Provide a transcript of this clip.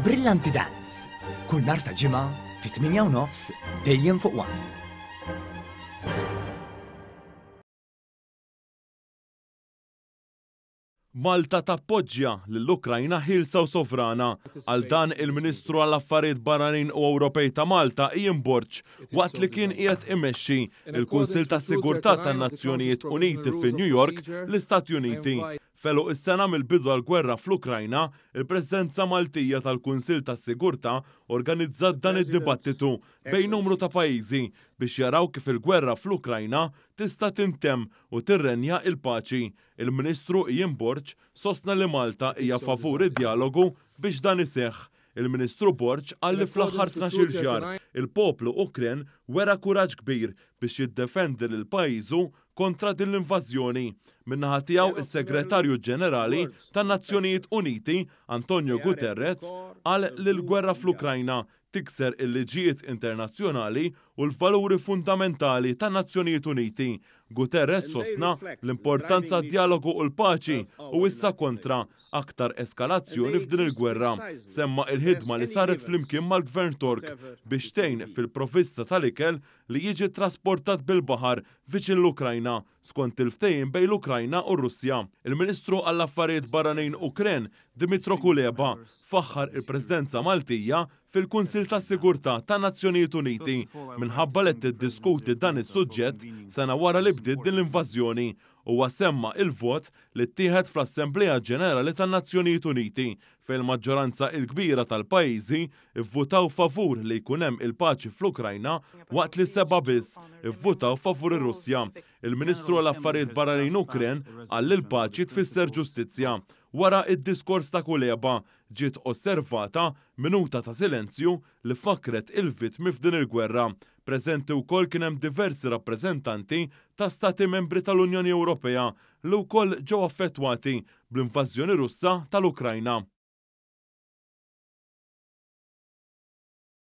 Brillanti Dance, kull nhar ta' Ġimgħa fit-8 u nofs dejjem fuq One. Malta tappoġġja lill-Ukrajna ħielsa u sovrana. Għal dan il-Ministru għall-Affarijiet Barranin u Ewropej ta' Malta Ian Borg waqt li kien qiegħed imexxi l-Kunsill tas-Sigurtà tan-Nazzjonijiet Uniti fi New York, l-Istati Uniti. F'għeluq is-sena mill-bidu tal-gwerra fl-Ukrajna, il-Presidenza Maltija tal-Kunsill tas-Sigurtà organizzat dan id-dibattitu bejn numru ta' pajjiżi biex jaraw kif il-gwerra fl-Ukrajna tista' tintemm u tirrenja l-paċi. Il-Ministru Ian Borg sostna li Malta hija favur id-djalogu biex dan iseħħ. Il-Ministru Borg qal li fl-aħħar 12-il xahar, il-poplu Ukren wera kuraġġ kbir biex jiddefendi lil pajjiżu kontra din l-invażjoni. Min-naħa tiegħu is-Segretarju Ġenerali tan-Nazzjonijiet Uniti, Antonio Guterres, qal li l-gwerra fl-Ukrajna tikser il-liġijiet internazzjonali u l-valuri fundamentali tan-Nazzjonijiet Uniti. Guterres sostna l-importanza għad-djalogu u l-paċi u issa kontra aktar eskalazzjoni f'din il-gwerra. Semma il-ħidma li saret flimkien mal-Gvern Tork biex tgħin fil-provvista tal-ikel li jiġi ttrasportat bil-baħar viċin l-Ukrajna skont il-ftehim bejn l-Ukrajna u r-Russja. Il-Ministru għall-Affarijiet Barranin Ukren, Dmytro Kuleba, faħħar il-Presidenza Maltija fil-Kunsill tas-Sigurtà tan-Nazzjonijiet Uniti minħabba li qed tiddiskuti dan is-suġġett sena wara li bdiet din l-invażjoni. Huwa semma il-vot li ttieħed fl-Assemblea Ġenerali tan-Nazzjonijiet Uniti fejn il-maġġoranza l-kbira tal-pajjiżi vvutaw favur li jkun hemm il-paċi fl-Ukrajna waqt li sebgħa biss ivvutaw favur ir-Russja. Il-Ministru għall-Affarijiet Barranin Ukren qal li l-paċi tfisser ġustizzja. Wara d-diskors ta' Kuleba, ġiet osservata minuta ta' silenzju li fakkret il-vittmi f'din il-gwerra. Preżenti wkoll kien hemm diversi rappreżentanti ta' Stati Membri tal-Unjoni Ewropea li wkoll ġew affettwati bl-invażjoni Russa tal-Ukrajna.